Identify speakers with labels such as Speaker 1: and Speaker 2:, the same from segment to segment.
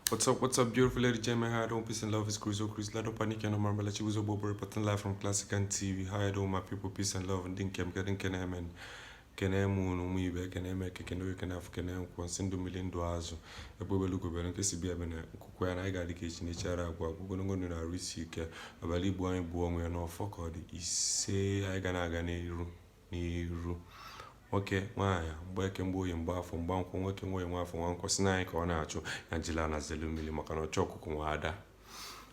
Speaker 1: What's up, beautiful lady Jamie? How I don't peace and love is Crusoe Cruz. Lado Panic and Omar Malachi was Bobo reporting live from Classic and TV. How I do my people, peace and love, and think I'm getting can and kene m unu ụmụ ibe kene m eke kene oke afọ kene nkwọ nsị ndụ mmiri ndụ azụ ebe obelugobere nke si bịa bene nkwukwe ya na anyị ga-adị ka echi na-echara agwa agwa ogologo ndụ na-arụ isi ike abalị igbo anyị bụ onwe ya n'ọfọ ka ọ dị ise anyị ga na-aga n'iru n'iru nwoke nwaanyị mgbeke mgbe oyi mgbe afọ mgba nkwọ nwoke nwoye nwa afọ nwa nkwọ si na anyị ka ọ na-achụ ya jila na zelu mmiri maka na ọchọ ọkụkọ nwa ada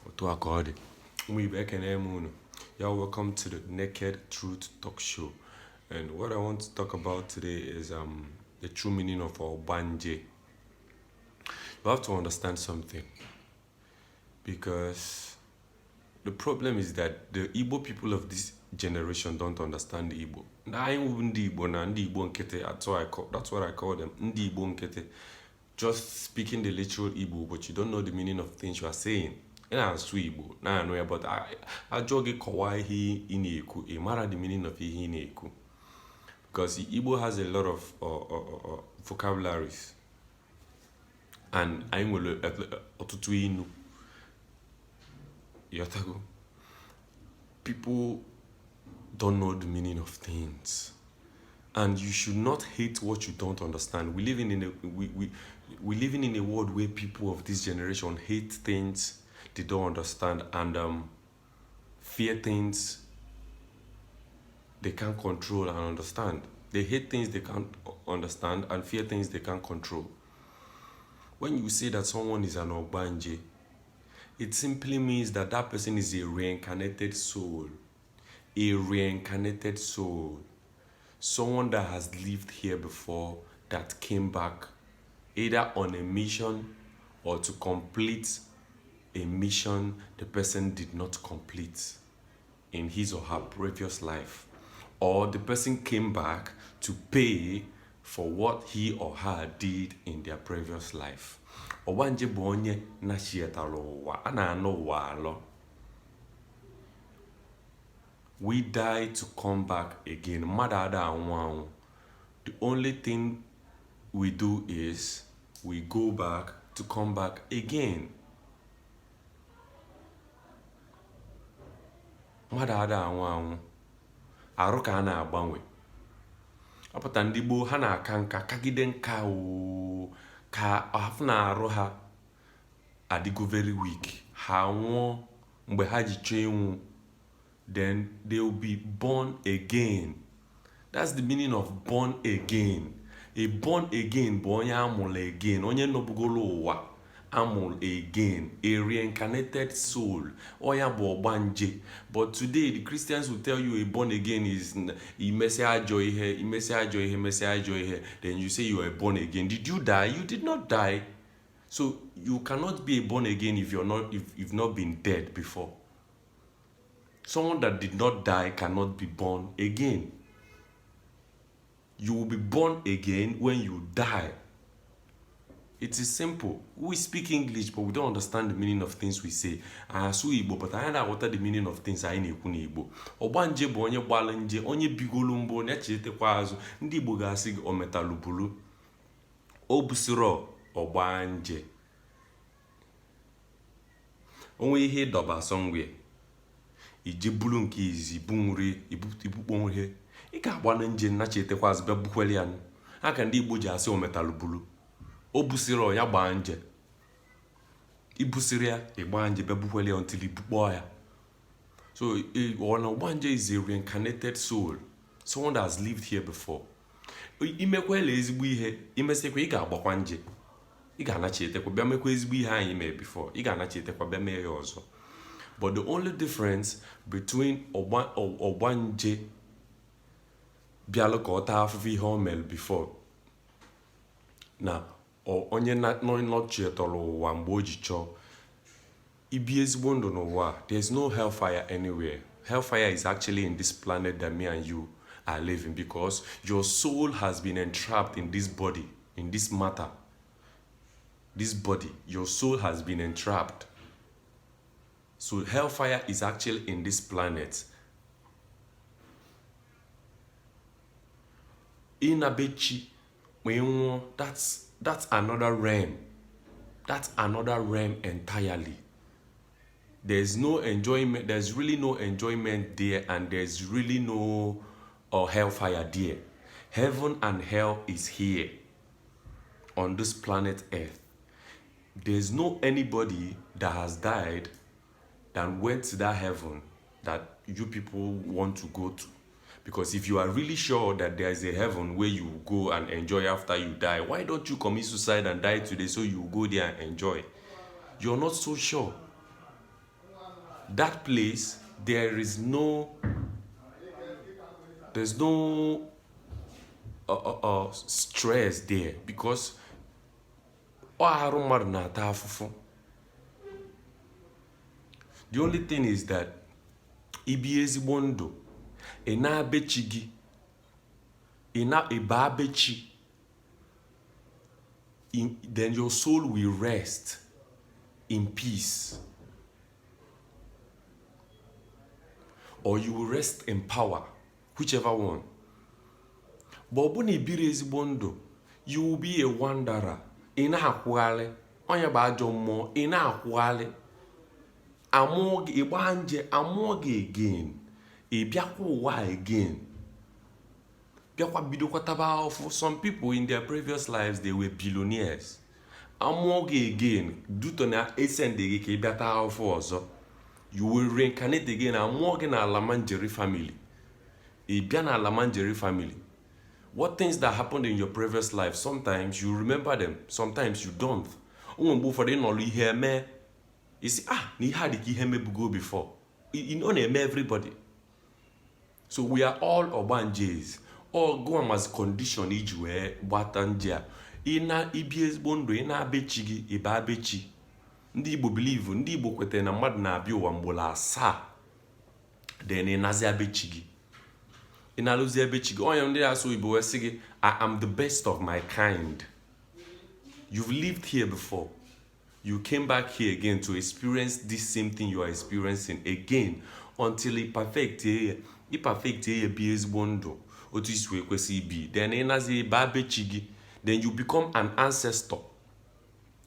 Speaker 1: otu a ka ọ dị. Ụmụ ibe, ekene m unu. Y'all, welcome to the Naked Truth Talk Show, and what I want to talk about today is the true meaning of Ogbanje. You have to understand something, because the problem is that the Igbo people of this generation don't understand the Igbo. Anyị wụ ndị Igbo na ndị Igbo nkịtị, that's what I call them, ndị Igbo nkịtị. Just speaking the literal Igbo, but you don't know the meaning of things you are saying. Ị na-asụ Igbo, na-anụ ya, but ajụọ gị kọwaa ihe ị na-ekwu, ị mara the meaning of ihe ị na-ekwu. Because Igbo has a lot of vocabularies, and anyị nwere ọtụtụ inu. Ịghọtago? People don't know the meaning of things, and you should not hate what you don't understand. We living in a world where people of this generation hate things they don't understand and fear things they can't control and understand. They hate things they can't understand and fear things they can't control. When you say that someone is an Ogbanje, it simply means that that person is a reincarnated soul. A reincarnated soul. Someone that has lived here before, that came back either on a mission or to complete a mission the person did not complete in his or her previous life. Or the person came back to pay for what he or her did in their previous life. Ọgbanje bụ onye nachietara ụwa a na-anụ ụwa alọ. We die to come back again. Mmadụ ada anwụ anwụ. The only thing we do is we go back to come back again. Mmadụ ada anwụ anwụ. Arụ ka a na-agbanwe. Ọpụta ndị gboo ha na-aka nka kagide nka oo ka afụ na arụ ha adịgo very weak, ha nwụọ mgbe ha ji chọọ ịnwụ, then they will be born again. That's the meaning of born again. A born again bụ onye amụrụ again, onye nọbugolo ụwa amụrụ again, a reincarnated soul. Oya bụ ọgbanje. But today the Christians will tell you a born again is imesi ajọ ihe, imesi ajọ ihe, imesi ajọ ihe, then you say you are born again. Did you die? You did not die. So you cannot be a born again if you're not if you've not been dead before. Someone that did not die cannot be born again. You will be born again when you die. It is simple. We speak English, but we don't understand the meaning of things we say. Asụ Igbo, but anyị na-aghọta the meaning of things anyị na-ekwu n'Igbo. Ọgbanje bụ onye gbalụ nje, onye bigolu mbụ, na-echetekwa azụ. Ndị Igbo ga-asị gị o metalụ o busiro ọgbanje. Onwe ihe ịdọba somewhere, ije bulu nke izizi bu nri ibukpo nri, ị ga-agba na nje nnachetekwa azụ bịa bukwere ya. Aka ndị Igbo ji asị o metalụ bulu. O busiri ya gbaa nje, ibusiri ya ịgba nje bịa bukwere ya until ibukpọọ ya. So ọ na ọgbanje is a reincarnated soul, someone that has lived here before. Imekwela ezigbo ihe, imesịkwa ị ga-agbakwa nje, ị ga-anachitekwa bịa mekwa ezigbo ihe anyị mee before, ị ga-anachitekwa bịa mee ya ọzọ. But the only difference between ọgbanje bịalụ ka ọ taa afụfụ ihe o mere before na onye nọchietọrọ ụwa mgbe o ji chọọ ibi ezigbo ndụ n'ụwa, there is no hellfire anywhere. Hellfire is actually in this planet that me and you are living, because your soul has been entrapped in this body, in this matter, this body. Your soul has been entrapped. So hellfire is actually in this planet. Ịnabechi ma ị nwụọ, that's another realm. That's another realm entirely. There's no enjoyment, there's really no enjoyment there, and there's really no hellfire there. Heaven and hell is here on this planet Earth. There's no anybody that has died that went to that heaven that you people want to go to. Because if you are really sure that there is a heaven where you go and enjoy after you die, why don't you commit suicide and die today so you go there and enjoy? You're not so sure. That place, there's no stress there because ọ arụ mmadụ na-ata afụfụ. The only thing is that ibi ezigbo ndụ, ị na-abe chi gị, ị na ịba be chi, then your soul will rest in peace, or you will rest in power, whichever one. But ọ bụ na ibiri ezigbo ndụ, you will be a wanderer. Ị na-akwụgharị. Onye bụ ajọ mmụọ, ị na-akwụgharị. Amụọ gị, ịgba nje, amụọ gị again, ị bịakwa ụwa again, bịakwa bidokwa taba ahụfụ. Some people, in their previous lives, they were billionaires. Amụọ gị again due to na esend gị ka ị bịa taa ahụfụ ọzọ. You will reincarnate again. Amụọ gị na Almajiri family, ị bịa na Almajiri family. What things that happened in your previous life, sometimes you remember them, sometimes you don't. Ụmụ mgbe ụfọdụ ị nọrọ, ihe eme, isi, ah, na ihe a dị ka ihe mebugo before. Ọ na-eme everybody. So we are all ọgbanjes. Ọ gụwa mazi condition iji wee gbata nje a. Ị na ibi ezigbo ndụ, ị na-abe chi gị, ịba be chi. Ndị Igbo believe, ndị Igbo kwetara na mmadụ na-abịa ụwa mgbolo 7, then ị nazi abe chi gị, ị na-alụzi ebe chi gị. Onye ndị na-asụ Igbo wee sị gị, "I am the best of my kind." You've lived here before. You came back here again to experience this same thing you are experiencing again until ị perfect ya, ị perfect ya, bi ezigbo ndụ otu isi wee kwesị ibi. Then ị nazi ebe be chi gị, then you become an ancestor,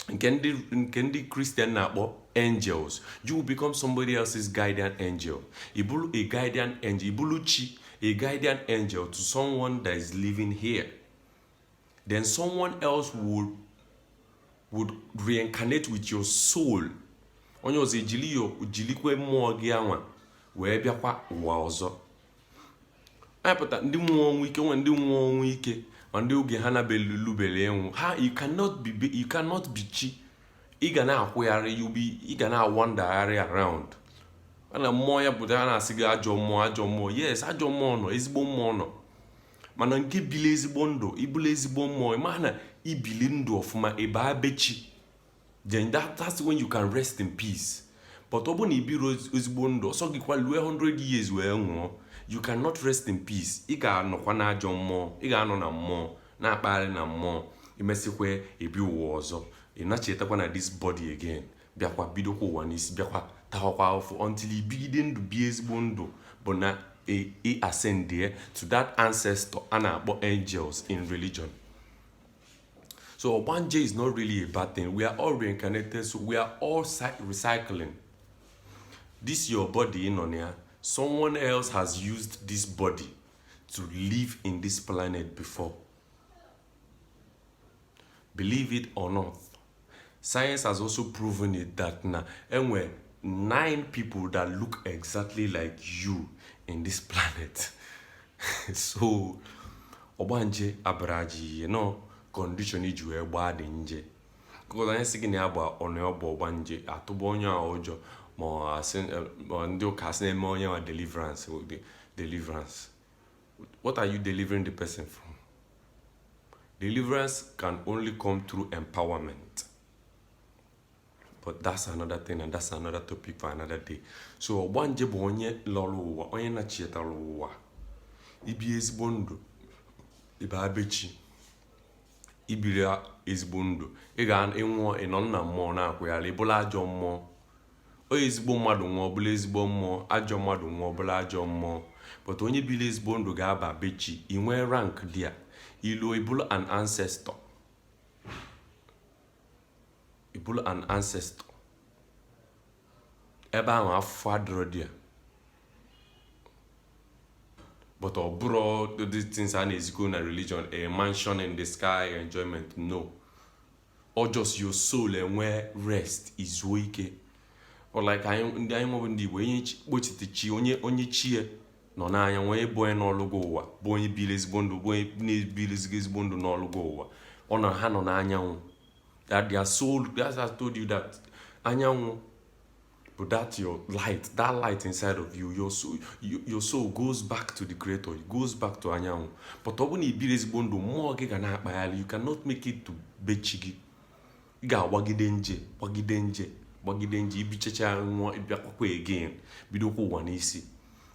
Speaker 1: nke ndị Christian na-akpọ angels. You will become somebody else's guardian angel. Ị bụrụ a guardian angel, ị bụrụ chi, a guardian angel to someone that is living here. Then someone else would reincarnate with your soul. Onye ọzọ ejili yo jilikwe mmụọ gị anwa wee bịakwa ụwa ọzọ. Anyị pụta ndị nwụọ ọnwụ ike, nwe ndị nwụọ ọnwụ ike, ma ndị oge ha nabelubele ịnwụ ha. You cannot be chi. Ị ga na-akwụgharị, you be, ị ga na-awandagharị around. A na mmụọ ya pụta, a na-asị gị ajọ mmụọ, ajọ mmụọ. Yes, ajọ mmụọ nọ, ezigbo mmụọ nọ, mana nke bili ezigbo ndụ, ibulu ezigbo mmụọ, ị ma na ibili ndụ ọfụma, ịbaa be chi, then that's when you can rest in peace. But ọ bụrụ na ibiri ezigbo ndụ, ọsọ gị kwa lue 100 years wee nwụọ, you cannot rest in peace. Ị ga-anọkwa n'ajọ mmụọ, ị ga-anọ na mmụọ na-akpagharị na mmụọ. Imesịkwa ebi ụwa ọzọ, ị nachetakwa na this body again, bịakwa bidokwa ụwa n'isi, bịakwa tawakwa afụ until ibigide ndụ, bie ezigbo ndụ, bụ na ị ascend to that ancestor a na-akpọ angels in religion. So ogbanje is not really a bad thing. We are all reincarnated, so we are all recycling. This your body nọ na ya, someone else has used this body to live in this planet before. Believe it or not, science has also proven it that na enwe nine people that look exactly like you in this planet. So ọgbanje abara aja ihe nọ condition iji wee gbaa dị nje. Because anyị sị gị na ya gba ọnụ ọ bụ ọgbanje, atụba onye a ụjọ, ma ọ asị ma ndị ụka asị na-eme onye nwa deliverance. Deliverance, what are you delivering the person from? Deliverance can only come through empowerment, but that's another thing and that's another topic for another day. So ọgbanje bụ onye lọrọ ụwa, onye nachitara ụwa. Ibi ezigbo ndụ, ịba be chi. Ibiri ezigbo ndụ, ị ga-ịnwụọ, ị nọ na mmụọ na-akwụgharị, ịbụla ajọ mmụọ. Onye ezigbo mmadụ nwụọ, ọbụla ezigbo mmụọ. Ajọ mmadụ nwụọ, ọbụla ajọ mmụọ. But onye biri ezigbo ndụ ga-aba be chi. Ị nwee rank there, ilu ịbụrụ an ancestor. Ị bụrụ an ancestor. Ebe ahụ afụfụ adịrọ dị ya, but ọ bụrọ these things a na-ezikọ na religion, a mansion in the sky, enjoyment, no. Or just your soul enwee rest, izuo ike. Or like anyị ndị anyị nwebụ ndị Igbo, onye kpochite chi, onye onye chie nọ n'anya, onye bụ onye n'ọlụgo ụwa, bụ onye biri ezigbo ndụ, bụ onye na-ebiri ezigbo ndụ n'ọlụgo ụwa, ọ nọ ha nọ n'anyanwụ, that their soul, that's I told you that anyanwụ bụ that your light, that light inside of you, your soul, your soul goes back to the creator, it goes back to anyanwụ. But ọ bụ na ibiri ezigbo ndụ, mmụọ gị ga na-akpagharị. You cannot make it to be chi gị. Ị ga-agbagide nje, gbagide nje, gbagide nje, ibichacha nwụọ, ịbịakwakwa again, bidokwa ụwa n'isi.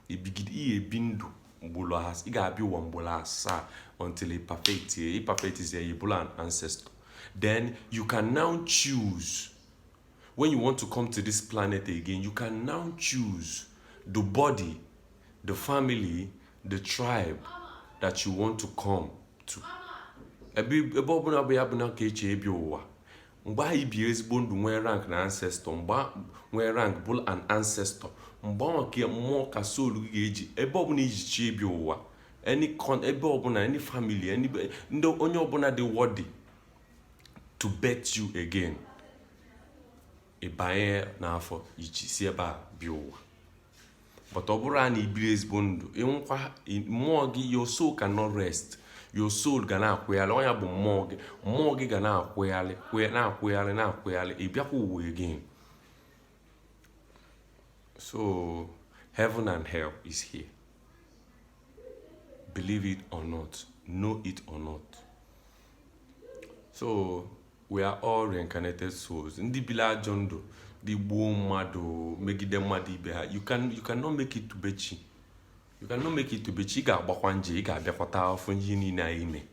Speaker 1: Ibigide ihe ebi ndụ mgbolo, ị ga-abịa ụwa mgbolo asaa until ị perfect. Ị perfect is you bụrụ an ancestor. Then you can now choose when you want to come to this planet again. You can now choose the body, the family, the tribe that you want to come to. Ebe ebe ọbụla bụ ya bụ na ka eche ebi ụwa, mgbe anyị bi ezigbo ndụ, nwee rank na ancestor, mgbe nwee rank bụrụ an ancestor, mgbe ahụ ka mmụọ, ka soul gị ga-eji ebe ọbụla iji chi ebi ụwa, any con ebe ọbụla, any family, any ndị onye ọbụla dị worthy to birth you again, ịbanye n'afọ iji si ebe a bịa ụwa. But ọ bụrụ na ibiri ezigbo ndụ, ịnwụkwa, mmụọ gị, your soul cannot rest. Your soul ga na-akwụgharị. Ọ ya bụ mmụọ gị, mmụọ gị ga na-akwụgharị, na-akwụgharị, na-akwụgharị, ị bịakwa ụwa again. So heaven and hell is here, believe it or not, know it or not. So we are all reincarnated souls. Ndị bili ajọ ndụ, ndị gbuo mmadụ, megide mmadụ ibe ha, you cannot make it to be chi. You cannot make it to be chi. Ị ga-agbakwa nje, ị ga-abịakwata afọ ihe niile anyị mee.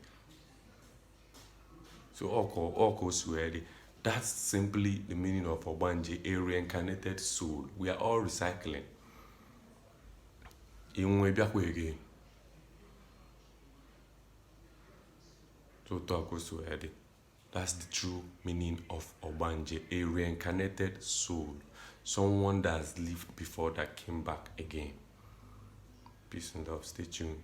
Speaker 1: So ọ ka o si wee dị. That's simply the meaning of ogbanje, a reincarnated soul. We are all recycling. Inwe bịakwa again. So otu a ka o si wee dị. That's the true meaning of ogbanje, a reincarnated soul, someone that has lived before that came back again. Peace and love. Stay tuned.